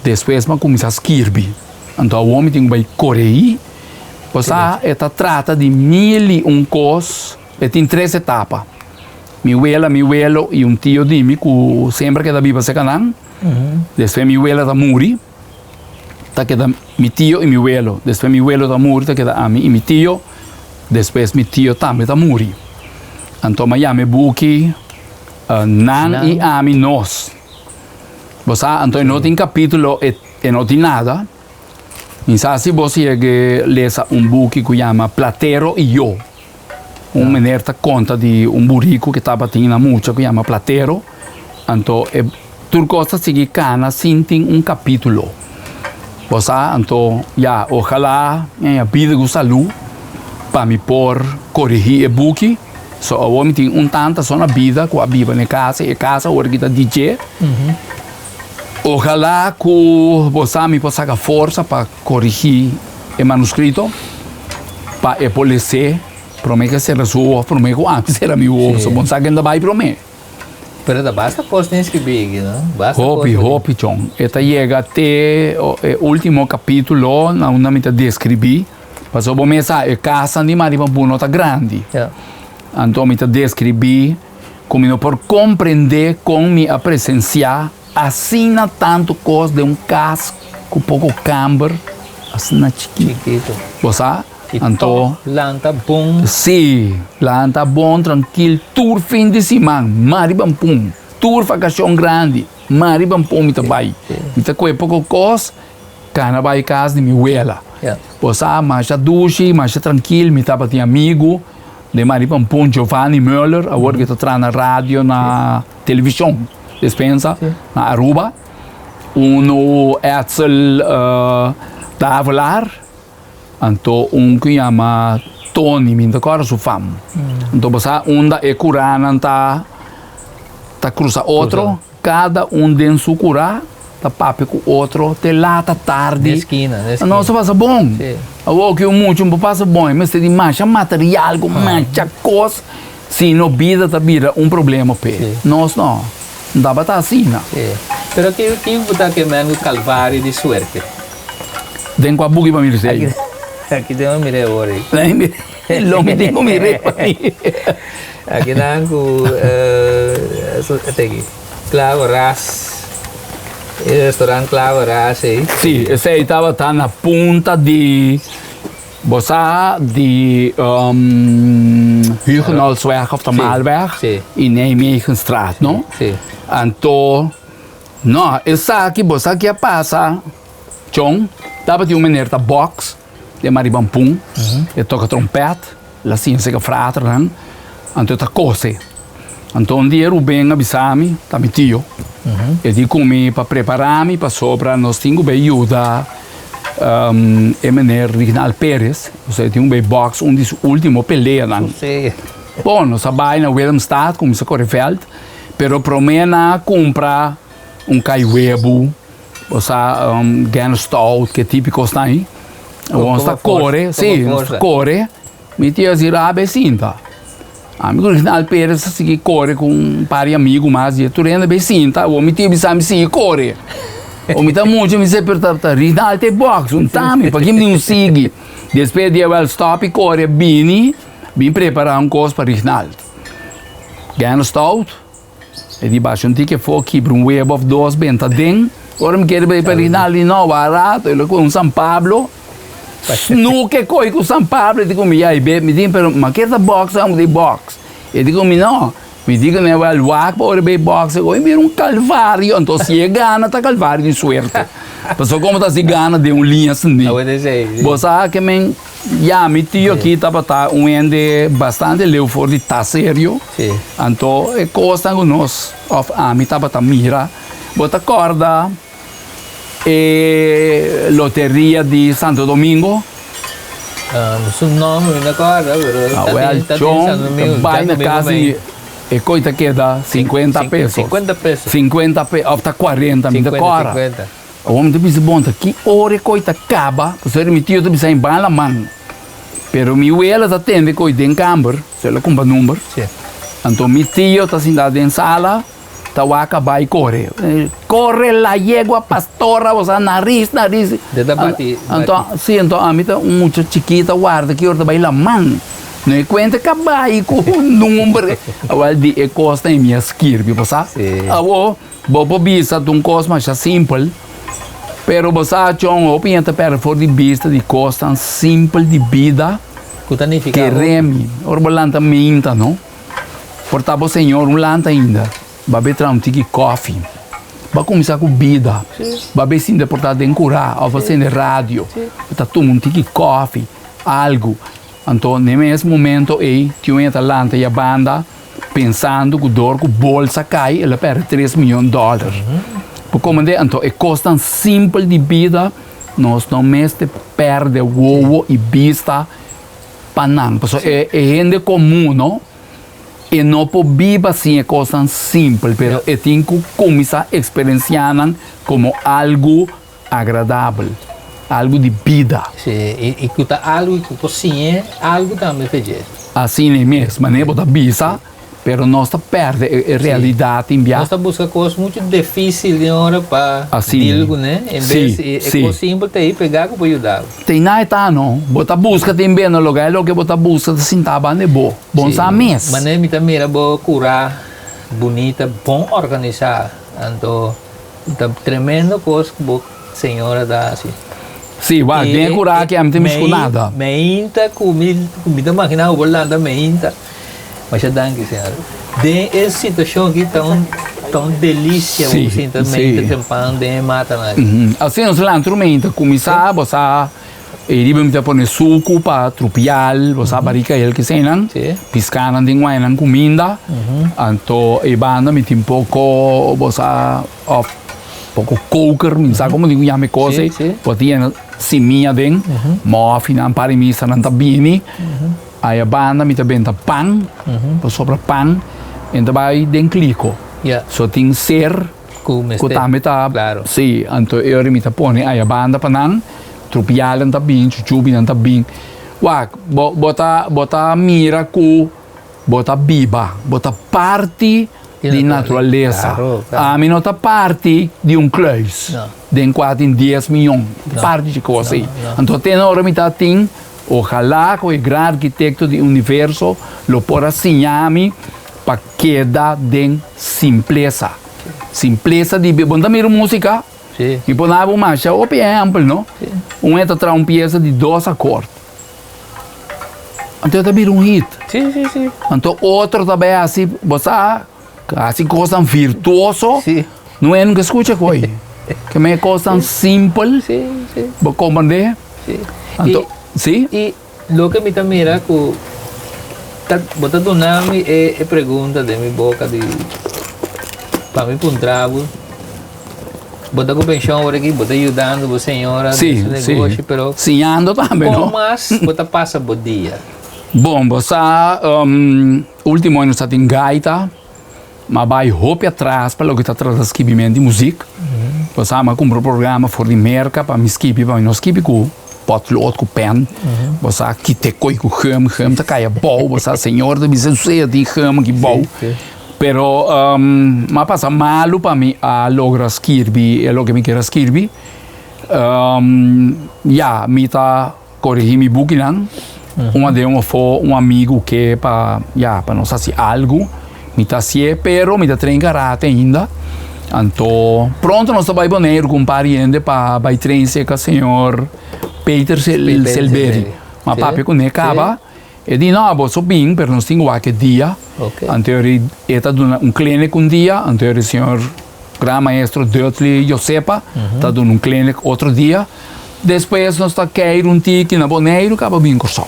despues m'a kuminsá skirbi. Anto awor mi tin ku bai koreí. Bo sa, e ta trata di mil i un kos. E tin tres etapa. Mi wela, mi welo i un tio di mi ku semper keda biba serka nan. Despues mi wela ta muri, ta keda mi tio i mi welo. Despues mi welo ta muri, ta keda ami i mi tio. Despues mi tio tambe ta muri. Anto mi a yama e buki Nan i Ami Nos. Bo sa, anto e no tin kapítulo, e no tin nada. Mi sa si bo sigue lesa un buki ku yama Platero i Yo. Un meneer ta konta di un buriku ku tabatin na mucha ku yama Platero. Anto e tur kos ta sigui kana sin tin un kapítulo. Bo sa, anto ya, ojalá mi haña bida ku salú pa mi por korigí e buki. So awor mi tin un tanta so na bida ku a biba na e kas i e kas awor ki ta di dje. Ojalá ku bo sa mi por saka forsa pa korigí e manuskrito pa e por les'é promé ku e sera su wowo òf promé ku ami sera mi wowo. So bo sa ken ta bai promé. Pero ta basta kos tin skibí aki, no? Basta kos. Hopi, hopi, chon. E ta yega te e último kapítulo na unda mi ta deskribí. Pasobra bo mes sa e kasnan di Maripampu no ta grandi. Anto mi ta deskribí. Ku mi no por komprendé kon mi a presensiá asina tantu kos den un kas ku poko kamber asina chikitu. Bo sa? I Anto. tòg lanta bon. Sí, lanta bon trankil tur fin di siman, mari bampun, tur vakashon grandi, mari bampun mi ta bai. Mi ta kohe poko kos, kana bai kas di mi wela. Bo sa, masha dushi, masha trankil, mi tabatin amigu. Den Mari Pampun, Giovanni Möller, awor ke ta traha na radio na televishon, despensa, na Aruba. Uno Edsel Davelaar, anto un ku yama Tony, mi no ta kòrda su fam. Anto bo sa unda e kuranan ta ta krusa otro. Kada un den su kurá ta papia ku otro te lata tardi. Den skina, den skina. Nos ta pasa bon. Sí. Awor ki un mucha no por pasa bon, e mester di masha material ku masha kos, si no bida ta bira un problema p'e. Sí. Nos no, no tabata asina. Sí. Pero ki ki bo ta kemen ku kalvario di suerte? Den kua buki pa mira esei? Aki den bo mira e ora ei. Lo mi tin ku mira pa mi. Aki nan ku Clavo Ras, e restaurant Clavo Ras ei. Sí, esei tabata na punta di, bo sa, di Hugenholtzweg of Tamaalweg i Nijmegenstraat, no? Sí. Anto, no, esaki bo sa ke a pasa, Chon, tabatin un meneer ta box den Maribampun, e toka trompet. El a siña seka fraternan, anto e ta kose. Anto un dia Ruben a bisa mi, ta mi tio, e di ku mi pa prepará mi pasobra nos tin ku bai yuda e meneer Rignal Perez, osea e tin ku bai bòks un di su último peleanan. Bon, nos a bai na Willemstad, kuminsá kore vèlt, pero promé nan a kumpra un kai webu, osea Guinness Stout, ke típiko esnan ei. Nos ta kore, sí, nos ta kore. Mi tio a si rabia e sinta. Ami ku Reginald Perez a sigui kore ku un par di amigu mas di e tur hende bai sinta. Awor mi tio bisa mi sigui kore. Awor mi ta mucha mi bisa pero ta ta Reginald ta e box un ta mi paki mi tin un sigui. Despues di e wèl stòp i kore bini bin prepará un kos pa Reginald. Gana stout. E di basha un tiki afó, kibra un webo òf dos, benta den. Ora mi kere bai pa Rinaldi, no, barato. E lo ku un San Pablo. Snoek e koi ku San Pablo. E di ku mi, ya, be, mi di, pero mi a kere ta bòks, amo di bòks. E di ku mi, no. Mi di ku ne, wèl, wak pa ora bai bòks. E koi bira un kalvario. Anto si e gana, ta kalvario di suerte. Pasobra komo ta si gana den un liña asina. Bo sa ke men. Ya, mi tio aki tabata un hende bastante leu for di ta serio. Anto e kosnan ku nos òf ami tabata mira, bo ta kòrda e loteria di Santo Domingo? Su nòmber mi no kòrda, pero ta Awel, tin chon Santo Domingo. ta bai na kas di e koi ta keda sinkuenta pesos. Sinkuenta pesos. Sinkuenta pe òf ta kuarenta, mi ta kòrda. Sinkuenta, sinkuenta. Awor mi ta bisa bon ta ki ora e koi ta kaba, pasobra mi tio ta bisa mi ban laman. Pero mi wela ta tende koi den kamber, so el a kumpra number. Sí. Anto mi tio ta sinta den sala ta wak a bai kore. Kore la yegua pastora bo sa naris naris. De ta bati Anto si anto ami ta un mucha chikito ta warda ki ora ta bai laman. No e kuenta kabai ku number. Awel di e kosnan ei mi a skirbi bo sa. Awo bo por bisa ta un kos masha simpel pero bo sa chon hopi hende ta perde for di bista di kosnan simpel di bida. Ku ta nifiká hopi. Keremi ora bo lanta meinta no por ta bo señor un lanta ainda. Ba be traha un tiki kòfi. Ba kuminsá ku bida. Ba be sinta por ta den kurá òf a sende radio. Bo ta tuma un tiki kòfi, algu. Anto n'e mes momento ei tin un hende ta lanta ya banda pensando ku dor ku bolsa kai el a pèrdè tres miyon dòler. Bo komprendé? Anto e kosnan simpel di bida nos no mester pèrdè wowo i bista pa nan. Pasobra e hende komun no. E no por biba sin e kosnan simpel, pero e tin ku kuminsá eksperensiá nan komo algu agradabel, algu di bida. Sí, i ku ta algu ku por siñ'é algu tambe fe dje. Asina e mes, manera bo ta bisa, pero nos ta pèrdè e realidat tin bia. Nos ta buska kos muchu difísil den ora pa deal kuné, en bes e kos simpel ta ei pegá ku por yuda bo. Te na e ta no, bo ta buska tin bia na lugá e loke bo ta buska ta sintá banda e bo. Bon sa mes. Manera mi ta mira bo kurá bunita, bon organisá, anto ta tremendo kos ku bo señora ta hasi. Sí, wak, den e kurá aki ami ta mishi ku nada. Meinta ku mi, ku mi ta maginá ku bo lanta meinta. Masha danki, señora. Den e situashon aki ta un, ta un delisia bo sinta meinta tempan den e matanan aki. Asina nos lanta un meinta kuminsá, bo sa E riba mi ta pone suku pa trupial, bo sa barika el kisenan, piskanan tin guayanan kuminda, anto e banda mi tin poko bo sa of poko koker, mi no sa komo tin ku yama e kos ei, bo tin yena simia den, mòfinan, parimisanan ta bini, aya banda mi ta benta pan, pasobra pan e ta bai den kliko, so tin ser. Ku Ku tambe ta, Claro. sí, anto e ora mi ta pone aya banda pa nan, trupialnan ta bin, chuchubinan ta bin. Wak, bo, bo ta, bo ta mira ku bo ta biba, bo ta parti Di di naturalesa. Claro, claro. Ami no ta parti di un kluis No. den kua tin dies miyon, No. parti di kos No, ei. no. Anto te na ora mi ta tin, ojalá ku e gran arkitekto di universo lo por a siña mi pa keda den simplesa. Simplesa di bo no ta mira un músika? Sí. Mi por daba un masha hopi ehèmpel, no? Sí. Un hende ta traha un piesa di dos akòrt. Anto e ta bira un hit. Sí, sí, sí. Anto otro ta bai hasi, bo sa, hasi kosnan virtuoso. Sí. No hende nunka skucha ku ei. Ke men e kosnan simpel. Sí, sí. Bo komprendé? Sí. Anto, sí? I Loke mi ta mira ku ta bo ta duna mi e e pregunta den mi boka di pa mi puntra bo, bo ta ku penshon awor aki, bo ta yudando bo señora Sí, den su sí. negoshi pero Siñando tambe, kon no? mas bo ta pasa bo dia? Bon, bo sa ultimo aña nos ta tin gaita. M'a bai hopi atras pa loke ta trata skibimento di muzik. Pasá m'a kumpra un programa for di Merka pa mi skibi, pa mi no skibi ku potlood, ku pen. Bo sa kite koi ku gum, gum ta kai abou, bo sa señor ta bisa usted tin gum aki bou. Pero m'a pasa malu pa mi a logra skirbi e loke mi kier a skirbi. Ya, mi ta. Korigí mi bukinan. Un aden un afó un amigu ke pa ya pa nos hasi algu. Mi ta hasié pero mi ta train karate ainda. Anto pronto nos ta bai Boneiru ku un par di hende pa bai train serka señor Peter Selberi. Mi a papia kuné kaba. E di no boso bin pero nos tin wak e dia. Anto e ta duna un clinic un dia anto e señor Gran Maestro Dudley Josepa ta duna un clinic otro dia. Despues nos ta keir un tiki na Boneiru kaba bin Kòrsou.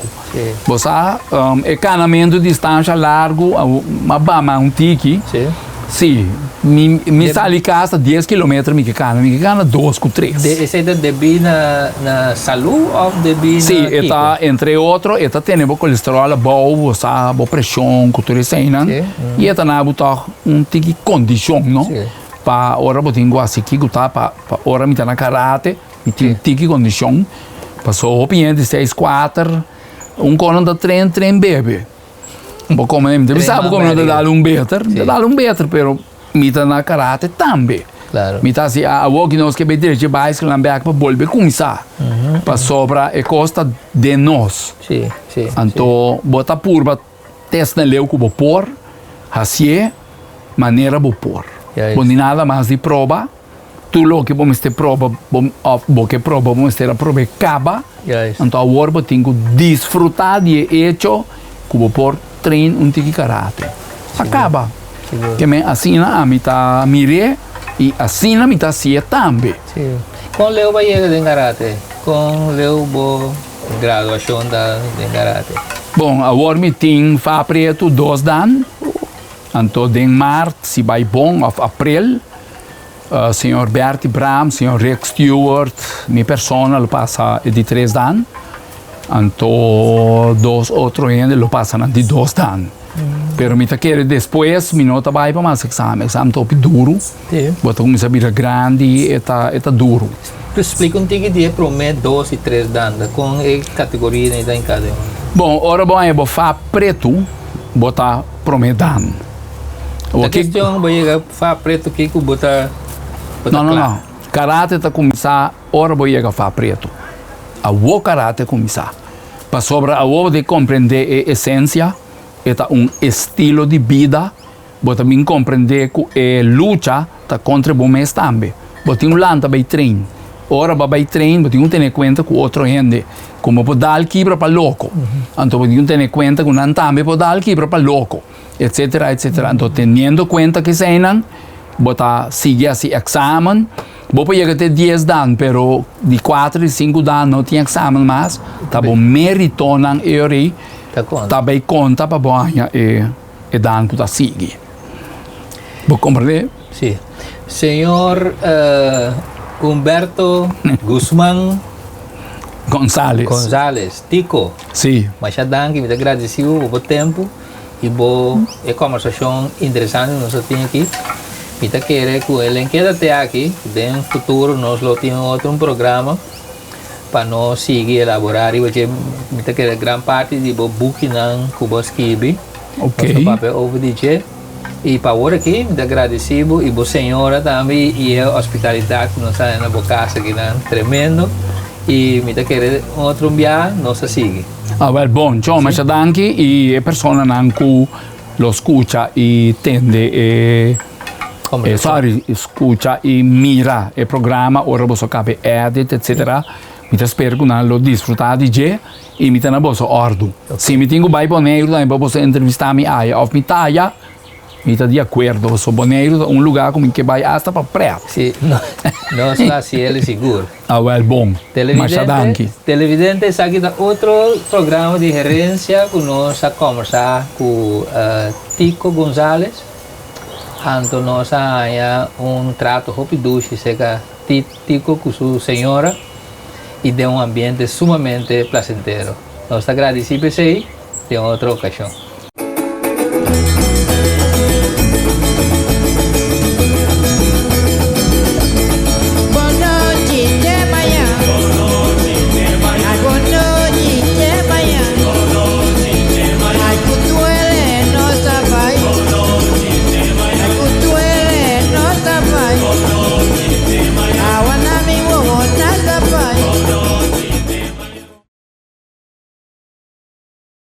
Bo sa e kanamentu distansha largu a bama un tiki. Sí, mi mi sali kas ta dies kilometer mi ke kana, mi ke kana dos ku tres. De esei ta debí na na salú òf debí na Sí, e kiko? ta entre otro e ta tene bo kolesteròl abou, bo sa bo preshon ku tur eseinan. I e ta na bo tòg un tiki kondishon, no? Pa ora bo tin ku hasi kiko ta pa pa ora mi ta na karate mi tin tiki kondishon. Paso hopi hende seis kuater un kono ta tren tren bebe. Bo come, mi ta bisa bo come no ta dal un beter, mi ta dal un beter, pero mi ta na karate tambe. Claro. Mi ta hasi awor ki nos ke bay drecha e bicycle bek pa bolbe cuminsa. Pasobra e cos ta den nos. Sí, sí. Anto bo ta purba test na leu cu bo por hacié manera bo por. Bo ni nada mas di proba. Tur loke bo mester proba bo of bo ke proba bo mester a proba e kaba. Anto awor bo tin ku disfruta di e echo ku bo por train un tiki karate. A kaba. Ke men asina ami ta mir'é i asina mi ta hasié tambe. Kon leu bo a yega den karate? Kon leu bo graduashon ta den karate? Bon, awor mi tin fa pretu dos dan. Anto den maart si bai bon of april señor Bertie Braam, señor Rick Stewart, mi persona lo pasa e di tres dan. Anto dos otro hende lo pasa nan di dos dan. Pero mi ta kere despues mi no ta bai pa mas examen. Examen ta hopi duru. Bo ta cuminsa bira grandi e ta e ta duru. Tu splika un tiki di e prome dos i tres dan, ta kon e kategoria ta den kada un? Bon, ora bo haña bo fa pretu, bo ta prome dan. Ta kestion bo yega fa pretu kiko bo ta bo ta No, no, kla? no. Karate ta kuminsá ora bo yega fa pretu. Awor karate kuminsá. Pasobra awor bo ta komprendé e esensia, e ta un estilo di bida. Bo ta bin komprendé ku e lucha ta kontra bo mes tambe. Bo tin un lanta bai train. Ora bo a bai train bo tin ku tene kuenta ku otro hende. Komo bo por dal kibra pa loko. Anto bo tin ku tene kuenta ku nan tambe por dal kibra pa loko. Etsetera, etsetera. Anto teniendo kuenta ku eseinan bo ta sigui hasi eksamen. Bo por yega te dies dan pero di kuater di sinku dan no tin eksamen mas. Ta bo meritonan e ora ei ta bai konta pa bo haña e. E dan ku ta sigui. Bo komprendé? Sí. Señor Humberto Guzman Gonzales. Gonzales, Tico. Sí. Masha danki, mi ta gradisí bo pa bo tempu i bo e kòmbersashon interesante ku nos a tin aki. Mi ta kere ku e len keda te aki, den futuro nos lo tin otro un programa Pa nos sigui elaborá riba dje, mi ta kere gran parti di bo bukinan ku bo a skibi. Ok. Nos ta papia over di dje. I pa awor aki mi ta gradisí bo i bo señora tambe i e hospitalidat ku nos a haña na bo kas akinan, tremendo. I mi ta kere un otro bia nos a sigui. Awel bon, John, masha danki i e personanan ku lo skucha i tende e. Sorry, skucha i mira e programa ora boso kaba e edit etcetera. Mi ta spera ku nan lo disfruta di dje i mi ta na boso òrdu. Si mi tin ku bai Boneiru tambe pa boso entrevista mi aya òf mi ta aya, mi ta di akuerdo. Pasobra Boneiru ta un lugá ku mi ke bai asta pa prèt. Si, nos ta hasi el sigur. Awel bon. Masha danki. Televidente, esaki ta otro programa di Herencia ku nos a kòmbersá ku Tico Gonzales. Anto nos a haña un trato hopi dushi serka Tico ku su señora i den un ambiente sumamente plasentero. Nos ta gradisí p'esei den otro okashon.